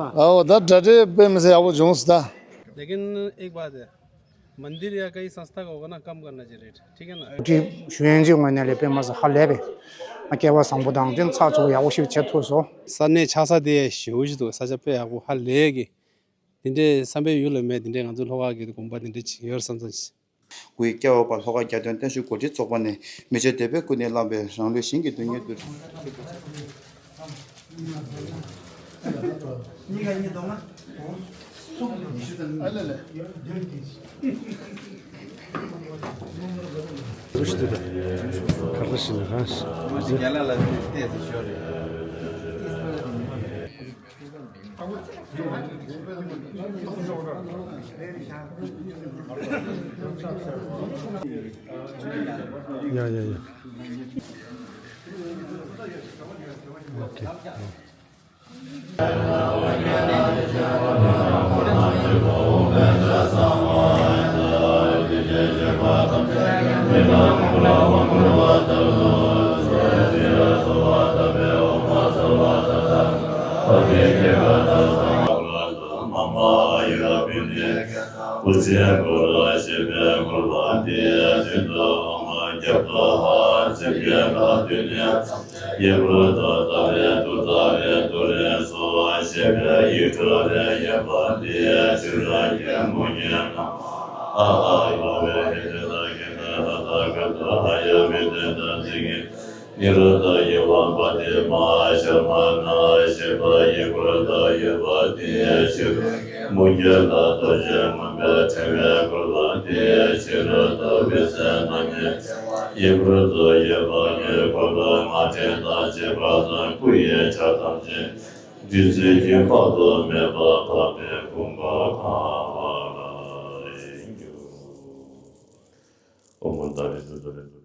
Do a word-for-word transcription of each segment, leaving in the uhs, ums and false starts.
ཨོ་ད་གྲ་སྒྲིག་དཔེ་མི་སྲིད་ཡག་པོ་བྱུང་སོང་ད། लेकिन एक बात है, मंदिर या कई संस्था का होगा ना, कम करना चाहिए रेट, ठीक है ना? འགྲིག་ཞུ་ཡན་གྱི་ངོས་ནས་ལས་དཔེ་མ་སོང་ཧ་ལས་པས། ཨ་སྐལ་བ་བཟང་པོ་དང་དེ་ཚགས་ཚུད་ཡག་པོ་ཞིག་བྱེད་ཐུབ་སོང་། ས་གནས་ཆགས་ས་དེ་ཞེ་པོ་ཞིག་འདུག་ས་ཆ་དཔེ་ཡག་པོ་ཧ་ལས་གི། དེ་འདྲའི་བསམ་པའི་ཡུལ་ལ་མེད། དེ་འདྲའི་ང་ཚོ་ལྷོ་ཁ་གི་དགོན་པ་དེ་འདྲའི་ཅིག་ཡོད་བསམ་བསམ་ཞིག། གུས་སྐལ་བ་པ་ལྷོ་ཁ་རྒྱལ་སྟོན་བརྟན་བཞུགས་གོ་སྒྲིག་ཚོགས་པ་ནས་མི་ཆོས་དད་པས་ཀུན་ནས་བསླངས་པའི་རང་ལུས་གཞན་གྱིས་དོན་གཉེར་དུ། ཡ་ཡ་ཡ། ཨོ་ཁེ། ཡེ་གུ་རུ་ཏ་ཏ་རེ་ཏུ་ཏ་རེ་ཏུ་རེ་སྭཱ་ཧཱ་ཞེས་པའི་ཡིག་འབྲུ་རེ་ཡོད་པ་དེའི་ཕྱི་རོལ་གྱི་མུ་གེ་རྣམས་ཨ་ཨ་ཡོ་ཝེ་ཧེ་ཏེ་ད་གེ་ད་ད་ད་ག་ད་ཧ་ཡ་མི་ཏེ་ད་ཏི་གེ་ནི་རོ་ད་ཡེ་ཝ་པ་ཏེ་མ་ཤ་མ་ན་ཞེས་པ་ཡིག་འབྲུ་ད་ཡོད་པ་དེའི་ཕྱི་རོལ་མུ་གེ་ལ་རྡོ་རྗེ་མུན་པའི་ཕྲེང་བའི་བསྐོར་བ་དེའི་ཕྱི་རོལ་དུ་འོད་ཟེར་རྣམ་གཉིས་ཡིག་འབྲུ་དུ་ཡོད་པ་ཉིད་འཁོར་ལོའི་སྔགས་ཕྲེང་དང་བཅས་པ་དང་སྐུ་ཡི་ཆ་ཐམས་ཅད་བདུད་རྩི་གིས་དཔག་ཏུ་མེད་པ་ཕབ་པས་ཕུང་པོ་གང་བ་ལ་འགྱུར། ཨོཾ་ད་རེ་ཏུ་ད་རེ་ཏུ་རེ།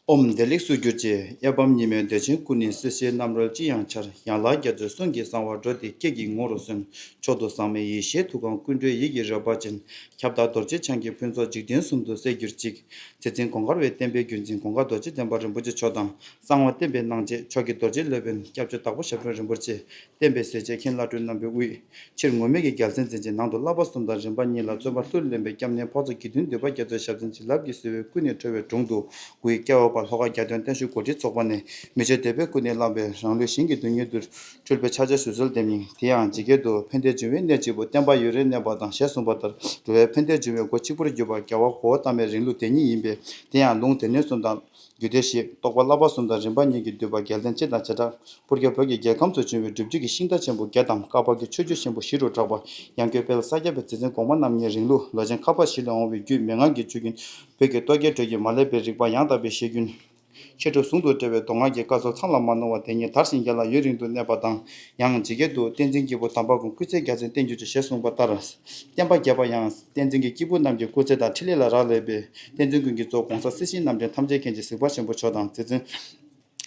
ཨོཾ་བདེ་ལེགས་སུ་གྱུར་ཅིག། གཡའ་བམ་ཉི་མའི་འདོད་ཆེན་ཀུན་ནས་བསིལ་ཞིང་རྣམ་རོལ་ཅི་ཡང་འཆར། ཡན་ལག་བརྒྱད་ཚོགས་གསུང་གི་གསང་བ་སྒྲོག་སྟེ་སྐད་ཀྱི་ངོ་རུ་སོན། མཆོག་ཏུ་ཟག་མེད་ཡེ་ཤེས་ཐུགས་ཀའང་ཀུན་གྲོལ་ཡིད་ཀྱི་རོལ་པ་ཅན། ཁྱབ་བདག་རྡོ་རྗེ་འཆང་གི་ཕུན་ཚོགས་འཇིག་རྟེན་གསུམ་དུ་གསལ་གྱུར་ཅིག། ཚེ་བཙུན་གོང་དཀར་བའི་བསྟན་པའི་བརྒྱུད་འཛིན་གོང་དཀར་རྡོ་རྗེ་འདན་མ་རིན་པོ་ཆེ་མཆོག་དང་གསང་བ་བསྟན་པའི་གནང་བྱེད་མཆོག་གི་རྡོ་རྗེ་སློབ་དཔོན་སྐྱབས་རྗེ་དྭགས་པོ་ཞབས་དྲུང་རིན་པོ་ཆེ། བསྟན་པའི་གཟི་བརྗིད་མཁན་བླ་སྤྲུལ་རྣམ་པའི་དབུས། ཕྱིར་ངུར་སྨྲིག་གི་རྒྱལ་མཚན་འཛིན་ཅིང་ནང་དུ་བསླབ་པ་གསུམ་དང་རིམ་པ་གཉིས་ལ་བརྩོན་པ་ལྷུར་ལེན་པའི་སྐྱབས་གནས་འཕགས་ཚོགས་དགེ་འདུན་འདུས་པ་རྒྱ་མཚོའི་ཞབས་འཛིན་བྱིན་རླབས་ཀྱི་བསིལ་བའི་ཀུན་ནས་འཕྲོ་བའི་དྲུང་དུ་གུས་སྐལ་བ་པ་ལྷོ་ཁ་རྒྱལ་སྟོན་བརྟན་བཞུགས་གོ་སྒྲིག་ཚོགས་པ་ནས་མི་ཆོས་དད་པས་ཀུན་ནས་བསླངས་པའི་རང་ལུས་གཞན་གྱི་དོན་གཉེར་དུ་སྤྲུལ་པའི་ཕྱག་རྒྱ་ཞུ་གསོལ་འདེབས་སྙིང་། དེ་ཡང་ཇི་སྐད་དུ་ཕན་བདེའི་འབྱུང་བའི་གནས་གཅིག་པུ། བསྟན་པ་ཡུན་རིང་གནས་པ་དང་ཞེས་གསུངས་པ་ལྟར་འགྲོ་བའི་ཕན་བདེའི་འབྱུང་བའི་སྒོ་གཅིག་པུར་གྱུར་པ་རྒྱལ་བ་གོ་འཕང་དམ་པའི་རིང་ལུགས་དེ་ཉིད་ཡིན་པས། དེ་ཡང་ལུང་སྡེ་སྣོད་གསུམ་དང་། རྒྱུད་སྡེ་བཞི། རྟོགས་པ་བསླབ་པ་གསུམ་དང་རིམ་པ་གཉིས་ཀྱི་འདུས་པ་རྒྱལ་བསྟན་སྤྱི་དང་བྱེ་བྲག་ཕུར་རྒྱལ་བོད་ཀྱི་རྒྱལ་ཁམས་སུ་བྱུང་བའི་སྒྲུབ་བརྒྱུད་ཀྱི་ཤིང་རྟ་ཆེན་པོ་བརྒྱད་དམ་བཀའ་བརྒྱུད་ཆོས་བརྒྱུད་ཆེན་པོ་བཞི་རུ་གྲགས་པ་ཡང་སྒོས་དཔལ་ས་སྐྱ་པའི་རྗེ་བཙུན་གོང་མ་རྣམ་གཉིས་རིང་ལུགས་ལོ་ཆེན་ཁ་འབབ་བཞི་ལས་འོངས་པའི་རྒྱུད་མན་ངག་གི་ཆུ་རྒྱུན་བོད་ཀྱི་རྟོག་གེའི་འགྲོས་ཀྱིས་མ་བསླད་པའི་རིག་པ་ཡང་དག་པའི་བཤད་རྒྱུན། མཆེད་གྲོགས་ཟུང་དུ་འབྲེལ་བའི་མདོ་སྔགས་ཀྱི་བཀའ་སྲོལ་ཚང་ལ་མ་ནོར་བ་དེ་ཉིད་དར་ཞིང་རྒྱས་ལ་ཡུན་རིང་དུ་གནས་པ་དང་། ཡང་ཇི་སྐད་དུ་བསྟན་འཛིན་སྐྱེས་བུ་དམ་པ་ཀུན་སྐུ་ཚེ་རྒྱལ་མཚན་བསྟན་འགྱུར་ཅིག་ཞེས་གསུངས་པ་ལྟར། བསྟན་པ་རྒྱས་པ་ཡང་བསྟན་འཛིན་གྱི་སྐྱེས་བུ་རྣམས་ཀྱི་སྐུ་ཚེ་དང་འཕྲིན་ལས་ལ་རག་ལས་པས། བསྟན་འཛིན་ཀུན་གྱི་གཙོ་གོང་ས་སྲིད་ཞིའི་རྣམ་འདྲེན་ཐམས་ཅད་མཁྱེན་ཅིང་གཟིགས་པ་ཆེན་པོ་མཆོག་དང་རྗེ་བཙུན་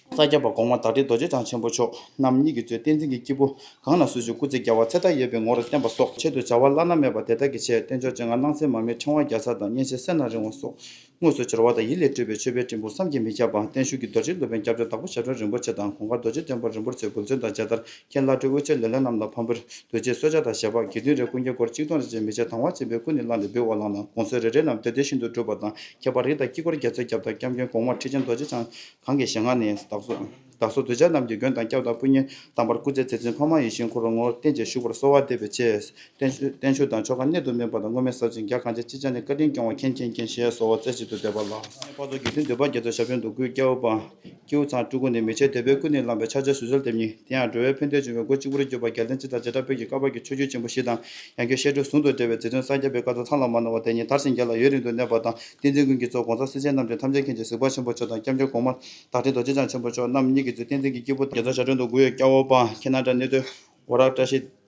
ས་སྐྱ་པ་གོང་མ་བདག་ཁྲི་རྡོ་རྗེ་འཆང་ཆེན་པོ་མཆོག་རྣམ་གཉིས་ཀྱིས་གཙོས་བསྟན་འཛིན་གྱི་སྐྱེས་བུ་གང་ལ་སུ་ཞིག་སྐུ་ཚེ་རྒྱལ་བ་ཚེ་མཐའ་ཡས་པའི་ངོ་བོར་བསྟན་པ་སོགས་ཆེད་དུ་བྱ་བ་བླ་ན་མེད་པ་དེ་དག་གི་ཆེད་རྟེན་མཆོག་སྤྱན་སྔ་སྣང་གསལ་མར་མེ་ཕྲེང་བ་བརྒྱ་རྩ་དང་མཉེན་ཆས་གསེར་ནག་རིང་བ་སོགས། དངོས་སུ་འབྱོར་བ་དང་ཡིད་ལས་སྤྲུལ་པའི་མཆོད་པའི་སྤྲིན་ཕུང་བསམ་གྱིས་མི་ཁྱབ་པ་བརྟན་བཞུགས་ཀྱི་རྡོ་རྗེ་སློབ་དཔོན་སྐྱབས་རྗེ་དྭགས་པོ་ཞབས་དྲུང་རིན་པོ་ཆེ་དང་གོང་དཀར་རྡོ་རྗེ་འདན་མ་རིན་པོ་ཆེའི་འབུལ་མཚོན་དང་མཇལ་དར་མཁན་བླ་སྤྲུལ་དབུ་ཆེ་ལེ་ལོ་རྣམས་ལ་ཕམ་བུར་རྡོ་རྗེའི་གསོལ་ཇ་དང་ཞལ་འབག་དགེ་འདུན་རེ་ཀུན་མཁྱེན་སྐོར་གཅིག་སྟོང་རེ་བཅས་མི་བརྗེད་དང་བ་ཅན་པས་ཀུན་ནས་བསླངས་ཏེ་འབུལ་བ་བླངས་ལ་དགོངས་གསོལ་རེ་རེ་རྣམས་དེ་དེ་བཞིན་དུ་འགྲུབ་པ་དང་ཁྱད་པར་རིགས་དང་དཀྱིལ་འཁོར་རྒྱ་མཚོའི་རྒྱབ་དང་སྐྱབས་མགོན་གོང་མ་ཁྲི་ཆེན་རྡོ་རྗེ་འཆང་གང་གི་ཞལ་སྔ་ནས་བདག་སོགས་བདག་སོགས་གདུལ་བྱ་རྣམས་ཀྱི་མགོན་དང་སྐྱབས་དང་དཔུང་གཉེན་དམ་པར་སྐུ་ཚེ་ཚེ་བཙུན་འཕགས་མ་ཡིད་བཞིན་འཁོར་བའི་ངོ་བོར་བརྟན་ཅིང་བཞུགས་པར་གསོལ་བ་འདེབས་པའི་ཆེད། བརྟན་བཞུགས་བརྟན་བཞུགས་དང་ཆོ་ག་གནད་དུ་སྨིན་པ་དང་སྔོན་མེད་ཟབ་ཅིང་རྒྱ་གང་ཆེ་ཅི་བྱ་ནས་བཀའ་དྲིན་སྐྱོང་བ་མཁྱེན་མཁྱེན་མཁྱེན་ཞེས་གསོལ་བ་རྩེ་གཅིག་ཏུ་འདེབས་པ་ལགས། དཔག་ཚོགས་དགེ་འདུན་འདུས་པ་རྒྱ་མཚོའི་ཞབས་དྲུང་དུ་གུས་སྐྱབས་པ་སྐྱེས་བུ་ཚང་སྤྲུལ་སྐུ་ནས་མི་ཆོས་དད་པས་ཀུན་ནས་བསླངས་པའི་ཕྱག་རྒྱ་ཞུ་གསོལ་འདེབས་སྙིང་། དེ་ཡང་འགྲོ་བའི་ཕན་བདེའི་འབྱུང་བའི་སྒོ་གཅིག་པུར་གྱུར་པ་རྒྱལ་བསྟན་སྤྱི་དང་བྱེ་བྲག་བོད་ཀྱི་བཀའ་བརྒྱུད་ཆོས་བརྒྱུད་ཆེན་པོ་བཞི་དང་ཡང་སྒོས་མཆེད་གྲོགས་ཟུང་དུ་འབྲེལ་བའི་རྗེ་བཙུན་ས་སྐྱ་པའི་བཀའ་སྩལ་ཚང་ལ་མ་ནོར་བ་དེ་ཉིད་དར་ཞིང་རྒྱས་ལ་ཡུན་རིང་དུ་གནས་པ་དང་། བསྟན་འཛིན་ཀུན་གྱི་གཙོ་གོང་ས་སྲིད་ཞིའི་རྣམ་འདྲེན་ཐམས་ཅད་མཁྱེན་ཅིང་གཟིགས་པ་ཆེན་པོ་མཆོག་དང་སྐྱབས་མགོན་གོང་མ་བདག་ཁྲི་རྡོ་རྗེ་འཆང་ཆེན་པོ་མཆོག་རྣམ་གཉིས་ཀྱིས་གཙོས་བསྟན་འཛིན་གྱི་སྐྱེས་བུ་རྒྱ་མཚོའི་ཞབས་དྲུང་དུ་གུས་སྐྱབས་པ་ཁྱེད་རྣམ་གྲྭ་གནས་སྡོད་འོ་རག་བཀྲ་ཤིས།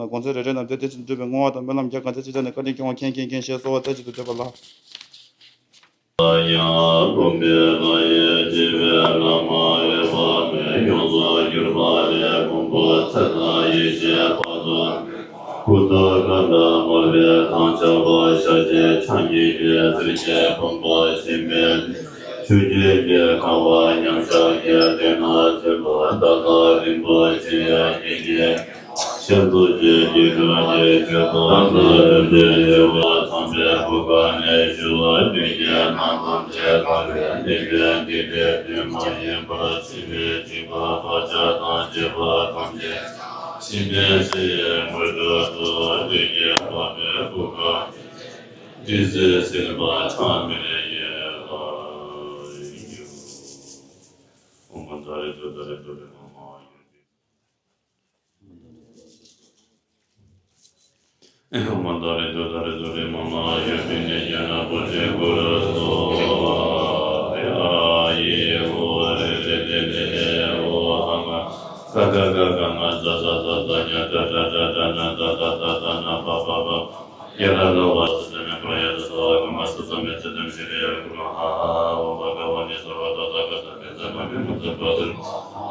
ལ་དགོངས་ཚུལ་རེ་རེ་རྣམས་དེ་དེ་བཞིན་དུ་འགྲུབ་པའི་བསྔོ་བ་དང་སྨོན་ལམ་རྒྱ་གང་ཚད་ཅི་བྱས་ནས་བཀའ་དྲིན་སྐྱོང་བ་མཁྱེན་མཁྱེན་མཁྱེན་ཞེས་གསོལ་བ་རྩེ་གཅིག་ཏུ་འདེབས་པ་ལགས། ཡང་དགོངས་པའི་ལྷ་ཡི་ཞི་བའི་བླ་མ་ཡོད་པ་མེད་ཡོངས་སུ་གྱུར་པ་ལས་ཀུན་པོ་ཚེ་དང་ཡེ་ཤེས་དཔལ་དུ་ཀུན་ཏུ་མཁའ་འགྲོ་མར་པའི་ཐང་ཆད་པ་ཤཱཀྱའི་ཕྱག་གཉིས་ཀྱི་ཚུལ་གྱིས་ཕུང་པོ་ཆེན་པོའི་ཆུ་སྐྱེས་ཀྱི་ཁང་བ་མཉམ་གཞག་གི་སྟེང་ན་ཐོད་པ་ད་ལྟ་རིན་པོ་ཆེ་ཡ་གི་གི་ཤིན་ཏུ་ཀྱི་ཀྱི་ཀ་ཀྱི་ཀྱི་ཏོ་ཏ་རུ་ཏི་ཀྱི་བ་ཚང་པའི་བུ་ག་ནས་ཞུ་བ་ཀྱི་ཀྱི་ན་ཚང་ཀྱི་ཀ་རུ་ཏི་ཀྱི་ཏི་ཏི་ཏི་མ་ཡིན་པར་ཕྱི་མའི་འཇིགས་པ་བར་ཆད་དང་བཅས་པ་ཐམས་ཅད་ཕྱི་མའི་ཚེ་ཡི་དངོས་གྲུབ་ཏུ་ཀྱི་ཀྱི་བ་མའི་བུ་ག་ཏི་སེ་སེ་བ་ཚང་མེ་ཡེ་ཨ་ཡུ། ཨོཾ་ད་རེ་ཏུ་ད་རེ་ཏུ་རེ་མ་མ་ཡུ། ཨོཾ་ད་རེ་ཏུ་ད་རེ་ཏུ་རེ་མ་མ་ཡུ་པི་ནི་ཡ་ན་པུ་ཏི་གུ་རུ་སྭཱ་ཧཱ། ཨ་ཡེ་ཨོ་རེ་རེ་ཏེ་ཏེ་ཨོ་ཨ་མ་ག་ག་ག་ག་མ་ཛ་ཛ་ཛ་ཛ་ཉ་ཏ་ཏ་ཏ་ཏ་ན་ཏ་ཏ་ཏ་ཏ་ན་པ་པ་པ། ཡ་ར་ལ་བ་སུ་ཏེ་མེ་པྲ་ཡ་ཏ་སྭ་བ་ག་མ་སུ་ཏ་མེ་ཙི་ཏམ་ཤྲི་ཡ་གུ་རུ་ཧ་ཧ་ཨོ་བྷ་ག་ཝ་ནི་སརྦ་ཏ་ཐཱ་ག་ཏ་མེ་ཙ་མ་མེ་མུ་ཙ་པ་ཏུ་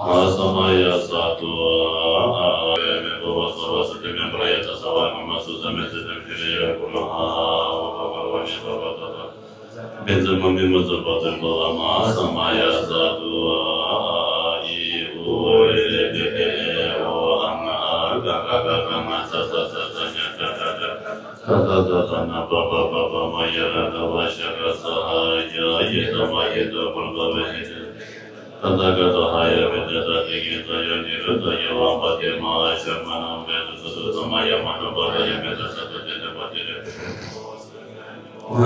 ཧ་ས་མ་ཡ་ས་ཏུ་ཨ་ཨ་ཨ་མེ་བ་བ་སྭ་བ་སུ་ཏེ་མེ་པྲ་ཡ་ཏ་སྭ་བ་ག་མ་སུ་ཏ་མེ་ཙི་ཏམ་ཤྲི་ཡ་གུ་རུ་ཧ་ཧ་ཨོ་བྷ་ག་ཝ་ནི་སརྦ་ཏ་ཐཱ་ག་ཏ་མེ་ཙ་མ་མེ་མུ་ཙ་པ་ཏུ་ཧ་ས་མ་ཡ་ས་ཏུ་ཨ་ཨ་ཨི་ཨུ་རེ་རེ་ཏེ་ཏེ་ཨོ་ཨ་མ་ཨ་ག་ག་ག་ག་མ་ཙ་ཙ་ཙ་ཙ་ཉ་ཏ་ཏ་ཏ། ད་ད་ད་ད་ན་པ་པ་པ་པ་མ་ཡ་ར་ད་བ་ཤ་ག་ས་ཧ་ཡ་ཡེ་ད་མ་ཡེ་ད་པར་པ་བ་ཧེ་ད་ད་ག་ད་ཧ་ཡ་བེ་ད་ད་ཏེ་གེ་ད་ཡ་ནི་ར་ད་ཡ་བ་པ་ཏེ་མ་ཤ་མ་ན་བེ་ད་ད་ད་མ་ཡ་མ་ན་པ་ད་ཡ་མེ་ད་ས་ད་ཏེ་ད་པ་ཏེ་རེ་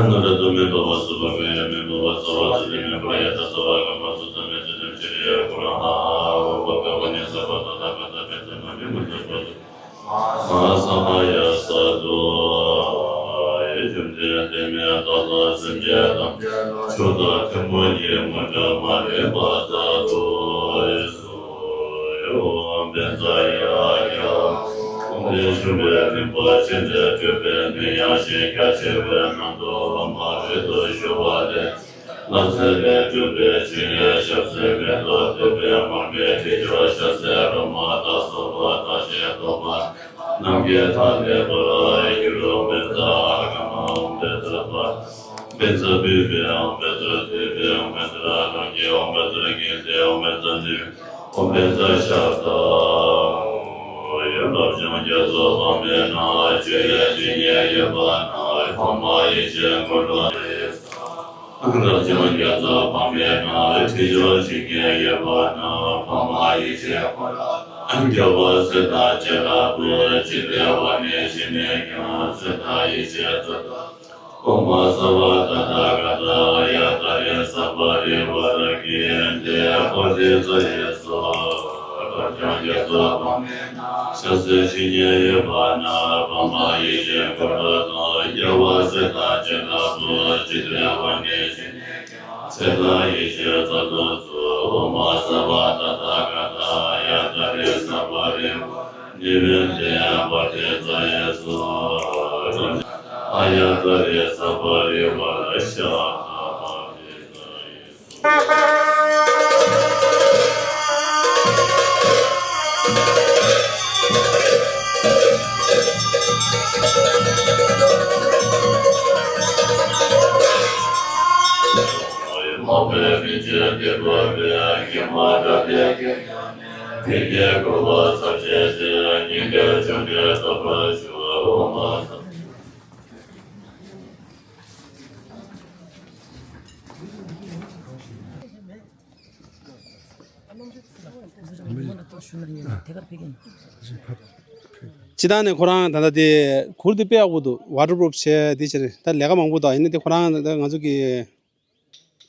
ན་ད་ད་མེ་པ་བ་སུ་བ་མེ་ཡ་མེ་པ་བ་ས་བ་སུ་ཏེ་མེ་པ་ཡ་ད་ས་བ་ག་མ་སུ་ད་མེ་ད་ཏམ་ཤྲི་ཡ་གུ་རུ་ཧ་ཧ་ཨོ་བྷ་ག་ཝ་ནི་སརྦ་ཏ་ཐཱ་ག་ཏ་མེ་ཙ་མ་མེ་མུ་ཙ་པ་ཏུ་ཧ་ས་མ་ཡ་ས་ཏུ། བཅོམ་ལྡན་འདས་མེ་ཏོག་ལ་སེམས་ཅན་ཐམས་ཅད་ལ་མཆོག་དང་ཐུན་མོང་གི་དངོས་གྲུབ་མ་ལུས་པ་སྩལ་དུ་གསོལ། ཨོཾ་བཛྲ་ཡ་ག་ཨོཾ་ལས་བྱུང་བའི་རིན་པོ་ཆེ་ལས་གྲུབ་པའི་མི་ཡང་ཞིང་རྒྱ་ཆེ་བའི་སྣང་སྟོང་འོད་དཔག་མེད་དུ་ཞུ་བ་ལས། ལྷ་མཛེས་ལས་གྲུབ་པའི་ཆུ་ཡི་ཞབས་སེན་མེ་ཏོག་བརྡུངས་པའི་མར་མེ་དྲི་མཆོག་ཞལ་ཟས་རོ་མ་དང་སོགས་པ་བདག་གཞན་སྟོང་པ་རྣམས་ཀྱི་མཐའ་ཀླས་པར་གྱུར། ཨོཾ་བཛྲ་ཨ་ག་མ་ཨོཾ་བཛྲ་པ་བཛྲ་བི་བི་ཨོཾ་བཛྲ་དྷི་པི་ཨོཾ་བཛྲ་རོ་ཀི་ཨོཾ་བཛྲ་ཀི་ཏི་ཨོཾ་བཛྲ་ནི་ཨོཾ་བཛྲ་ཤ་ཏ། ཡ་རབ་འབྱམས་རྒྱ་མཚོ་དཔག་མེད་ན་ཆུ་ཡི་དབྱིངས་ཡོད་པ་ན་འཕགས་མ་ཡེ་ཤེས་འཁོར་ལོ། རབ་འབྱམས་རྒྱ་མཚོ་དཔག་མེད་ན་དྲི་ཆུ་ཞིང་གི་ཡོད་པ་ན་འཕགས་མ་ཡེ་ཤེས་འཁོར་ལོ། རྒྱལ་བ་སྲས་དང་བྱིན་རླབས་ཀྱི་བདེ་བ་ནི་ཞི་གནས་ཀྱང་སྲིད་པ་ཡེ་ཤེས་རྩལ་དུ། ཨོཾ་ཨ་སརྦ་ཏ་ཐཱ་ག་ཏ་ཨཱརྱ་ཏཱ་རེ་སྤ་རི་ཝཱ་ར་ཀི་ཏེ་བོ་དྷི་ཙ་ཡེ་སྭཱ་ཧཱ། རབ་འབྱམས་རྒྱ་མཚོ་དཔག་མེད་ན་ཞལ་ཟས་ཞིང་གི་ཡོད་པ་ན་འཕགས་མ་ཡེ་ཤེས་འཁོར་ལོ་དང་རྒྱལ་བ་སྲས་དང་བྱིན་རླབས་ཀྱི་བདེ་བ་ནི་ཞི་གནས་ཀྱང་སྲིད་པ་ཡེ་ཤེས་རྩལ་དུ་གསོལ། ཨོཾ་ཨ་སརྦ་ཏ་ཐཱ་ག་ཏ་ཨཱརྱ་ཏཱ་རེ་སྤ་རི་ཝཱ་ར་ནི་བན་ཏེ་བོ་དྷི་ཙ་ཡེ་སྭཱ་ཧཱ། ཨཱརྱ་ཏཱ་རེ་སྤ་རི་ཝཱ་ར་ཤ་ཏ་བོ་དྷི་ཙ་ཡེ་སྭཱ་ཧཱ། མ་འོངས་པའི་རིན་ཆེན་གཏེར་པ་སྦས། མ་དྲག་པའི་དགེ་བའི་ཉམས་ལེན། ཕན་བདེའི་གོ་འཕང་ཐོབ་བྱེད་ཕྱིར། སྙིང་གའི་བཅོམ་ལྡན་སྟོབས་པར་ཤོག། ཨོཾ་ཨཱཿ་སྤྱི་བཏང་ནས་ཁོ་རང་ད་ལྟ་དེ་གུར་དེ་དཔེ་ཡག་པོ་འདུག། ཝ་ཊར་པུ་རུབ་བྱས་དེ་བྱས་ད་ལས་ཀ་མང་པོ་འདུག། ཡིན་ན་དེ་ཁོ་རང་ད་ང་ཚོ་གི་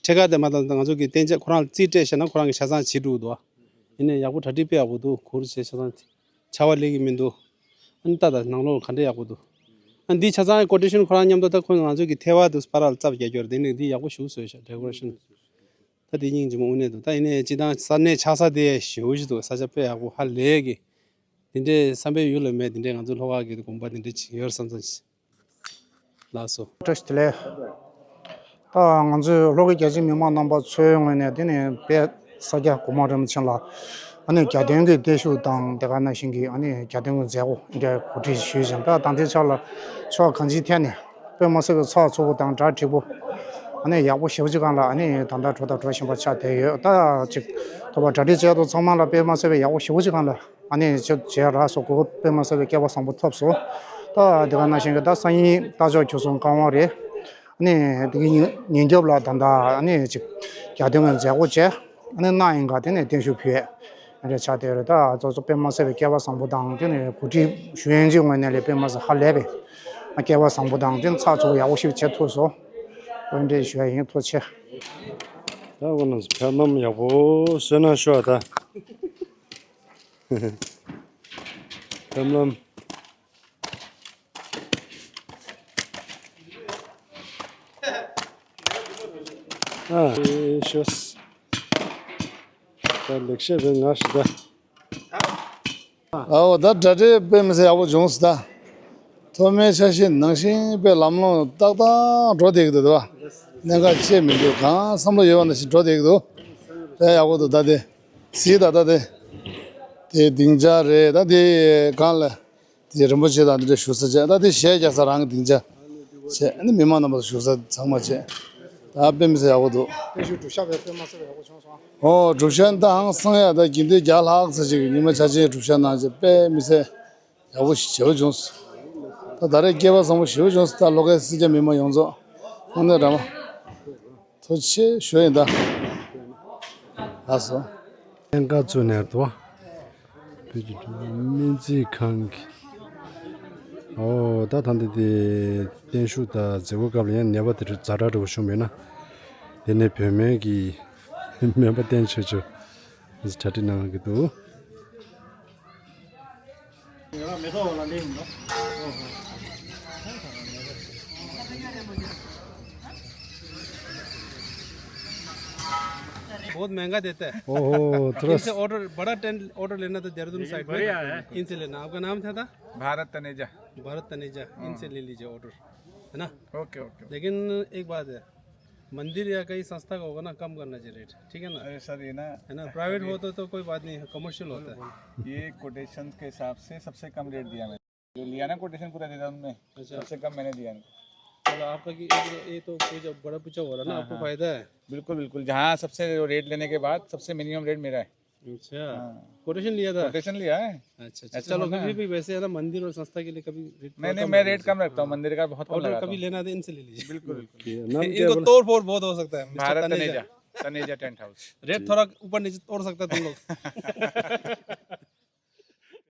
ཁྲལ་ཁ་དེ་མ་གཏོགས་ང་ཚོ་གི་གཏན་འཇགས་ཁོ་རང་ལ་རྩིས་སྤྲད་བྱས་ན་ཁོ་རང་གི་ཆ་ཚང་བྱེད་འགྲོ་འདུག། ཡིན་ནའི་ཡག་པོ་གྲ་སྒྲིག་དཔེ་ཡག་པོ་འདུག། གུར་བྱས་ཆ་ཚང་ཆར་པ་སླེབས་ཀྱི་མི་འདུག། ཨ་ནི་ད་ད་ནང་ལོགས་ག་འདྲ་ཡག་པོ་འདུག། ཨ་འདི་ཆ་ཚང་ཀོ་ཊེ་ཤན་ཁོ་རང་མཉམ་དུ་ད་ཁོ་ང་ཚོ་གི་ཐལ་བ་འདུག་པ་ར་ལ་རྩབ་རྒྱག་རྒྱུ་རེད། དེ་ནས་འདི་ཡག་པོ་ཞེ་པོ་བཟོས་ཤག། ཌེ་ཀོ་རེ་ཤན། ད་དེ་སྙིང་རྗེ་མོ་དངོས་གནས་འདུག། ད་ཡིན་ནའི་སྤྱི་བཏང་ས་གནས་ཆགས་ས་དེ་ཞེ་པོ་ཞིག་འདུག། ས་ཆ་དཔེ་ཡག་པོ་ཧ་ལས་གི། དེ་འདྲའི་བསམ་པའི་ཡུལ་ལ་མེད། དེ་འདྲའི་ང་ཚོ་ལྷོ་ཁ་གི་དགོན་པ་དེ་འདྲ་ཅིག་ཡོད་བསམ་བསམ་ཞིག། ལགས་སོ། བཀྲ་ཤིས་བདེ་ལེགས། ད་ང་ཚོའི་ལྷོ་ཁའི་རྒྱ་ཆེའི་མི་མང་རྣམ་པ་ཚོའི་ངོས་ནས་དེ་ནི་དཔལ་ས་སྐྱ་གོང་མ་རིན་པོ་ཆེ་ལ་ཨ་ནི་རྒྱ་སྟོན་གྱི་བརྟན་བཞུགས་དང་དེ་ག་ནང་བཞིན་གྱི་ཨ་ནི་རྒྱ་སྟོན་གྱི་མཛད་སྒོ་འདི་འདྲ་གོ་སྒྲིག་ཞུས་ཤིང་། ད་ད་ལྟའི་ཆར་ལ་ཕྱོགས་གང་ཅིའི་ཐད་ནས་དཔེ་མ་སྲིད་པའི་ཚགས་ཚུད་པོ་དང་གྲ་འགྲིག་པོ། ཨ་ནི་ཡག་པོ་ཞེ་པོ་ཅིག་སྒང་ལ་ཨ་ནི་ད་ལྟ་འགྲོ་དང་འགྲོ་བཞིན་པ་ཆགས་བསྡད་ཡོད། ད་ཅིག་ཐོག་པ་གྲ་སྒྲིག་བྱས་འདུག། ཚང་མ་ལ་དཔེ་མ་སྲིད་པའི་ཡག་པོ་ཞེ་པོ་ཅིག་སྒང་ལ་ཨ་ནི་ཅིག་བྱས་རག་སོང་། གོ་སྐབས་དཔེ་མ་སྲིད་པའི་སྐལ་བ་བཟང་པོ་ཐོབ་སོང་། ད་དེ་ག་ནང་བཞིན་གྱི་ད་སང་ཉིན་རྟ་མཆོག་ཁྱུང་གསུམ་བཀའ་དབང་རེད། ཨ་ནི་དེ་གི་ཉིན་ཉིན་རྒྱབ་ལ་ད་ལྟ་ཨ་ནི་ཅིག་རྒྱ་སྟོན་གྱི་མཛད་སྒོ་བྱས་ཨ་ནི་གནང་ཡིན་ག། དེ་ནས་བརྟན་བཞུགས་ཕུལ་ཡས་རེ་ཆགས་བསྡད་ཡོད་རེད། ད་གཙོ་གཙོ་དཔེ་མ་སྲིད་པའི་སྐལ་བ་བཟང་པོ་དང་དེ་ནས་གོ་སྒྲིག་ཞུ་ཡན་གྱི་ངོས་ནས་ལས་དཔེ་མ་སྲིད་ཧ་ལས་པའི་སྐལ་བ་བཟང་པོ་དང་དེ་ནས་ཚགས་ཚུད་པོ་ཡག་པོ་ཞིག་བྱེད་ཐུབ་སོང་། བཀའ་དྲིན་ཞུ་ཡ་ཡིན། ཐུགས་རྗེ་ཆེ། ད་འོ་ན་ཕེབས་ལམ་ཡག་པོ་བཟོས་ན་ཤོག་ད། ཕེབས་ལམ། ཨ་ཤོས། ད་ལེགས་བཤད་པའི་ང་ཞིག་ད། ཨའོ་ད་གྲ་སྒྲིག་དཔེ་མི་སྲིད་ཡག་པོ་བྱུང་སོང་ད། ཐོག་མའི་འཆར་གཞི་ནང་བཞིན་དཔེ་ལམ་ལྷོང་ཏག་ཏག་འགྲོ་བསྡད་ཀྱི་འདུག་ད། གནད་འགག་ཅི་མི་འདུག། གང་བསམ་བློ་ཡོད་པ་ནང་བཞིན་འགྲོ་བསྡད་ཀྱི་འདུག། དཔེ་ཡག་པོ་འདུག་ད་དེ། གཟིགས་ད་ད་དེ། དེ་སྡིངས་ཆ་རེད་ད་དེ་གང་ལ། དེ་རིན་པོ་ཆེ་དང་དེ་འདྲ་བཞུགས་ས་བྱས་ད་དེ་གཞས་རྒྱག་ས་རང་གི་སྡིངས་ཆ་བྱས་ཨ་ནི་མི་མང་རྣམ་པ་བཞུགས་ས་ཚང་མ་བྱས་ད་དཔེ་མི་སྲིད་ཡག་པོ་འདུག། དེ་ཞུ་སྒྲུབ་ཤག་བས་དཔེ་མ་སྲིད་པ་ཡག་པོ་བྱུང་སོང་། ཨོ་སྒྲུབ་ཤག་ད་ཧང་སང་ཡ་ད་དགེ་འདུན་བརྒྱ་ལྷག་ཙམ་ཞིག་གིས་ཉི་མ་འཆར་ཅན་སྒྲུབ་ཤག་གནང་བྱས་དཔེ་མི་སྲིད་ཡག་པོ་ཞེ་པོ་བྱུང་སོང་། ད་ད་རེས་སྐལ་བ་བཟང་པོ་ཞེ་པོ་བྱུང་སོང་། ད་ལྷོ་ཁའི་སེར་སྐྱ་མི་མང་ཡོངས་རྫོགས་དངོས་གནས་དྲང་མོ། ཐུགས་རྗེ་ཆེ་ཞུ་ཡིན་ད། ལགས་སོ། ལྷན་དཀར་བཙུགས་ནས་འདུག། བོད་ཀྱི་སྨན་རྩིས་ཁང་གི། ཨོ་ད་ད་འདི་དེ་བརྟན་བཞུགས་དང་མཛད་སྒོའི་སྐབས་ལ་ཡང་ནད་པ་དེ་འདྲ་ཛ་དྲག་འདྲ་བོ་བྱུང་མེད་ན། དེ་ནས་བོད་སྨན་གྱི་སྨན་པ་བསྟེན་ཆོག་ཆོག་གྲ་སྒྲིག་གནང་གི་འདུག། बहुत महंगा देता है। ओहो, थोड़ा इनसे ऑर्डर, बड़ा टेंट ऑर्डर लेना तो देहरादून साइड में, बढ़िया है। इनसे लेना। आपका नाम क्या था? भारत तनेजा। भारत तनेजा, हाँ। इनसे ले लीजिए ऑर्डर, है ना? Okay, okay. लेकिन एक बात है, मंदिर या कहीं संस्था का होगा ना, कम करना चाहिए रेट, ठीक है ना? अरे सर, ये ना है ना, प्राइवेट हो तो, तो कोई बात नहीं है, कमर्शियल होता है। ये कोटेशन के हिसाब से सबसे कम रेट दिया मैंने। जो लिया ना कोटेशन पूरा देहरादून में, अच्छा। सबसे कम मैंने दिया इनको। चलो, आपका कि एक, ये तो पूजा, बड़ा पूजा हो रहा है ना, हाँ, आपको हाँ। फायदा है। बिल्कुल, बिल्कुल। जहाँ सबसे जो रेट लेने के बाद सबसे मिनिमम रेट मेरा है। अच्छा। हाँ। कोटेशन लिया था? कोटेशन लिया है। अच्छा, अच्छा। ऐसे चलो, थोड़ा कभी भी वैसे है ना, मंदिर और संस्था के लिए कभी रेट नहीं, थोड़ा नहीं, कम मैं रखना रेट कम चाहिए। रखता हूँ, हाँ। मंदिर का बहुत कम ऑर्डर लगाता कभी हूँ। लेना तो इनसे ले लीजिए। बिल्कुल, बिल्कुल। ये नाम क्या इनको बोला? तोड़ फोड़ बहुत हो सकता है, mister Bharat Taneja. Taneja. Taneja tent house. Rate जी। थोड़ा ऊपर नीचे तोड़ सकता है तुम लोग।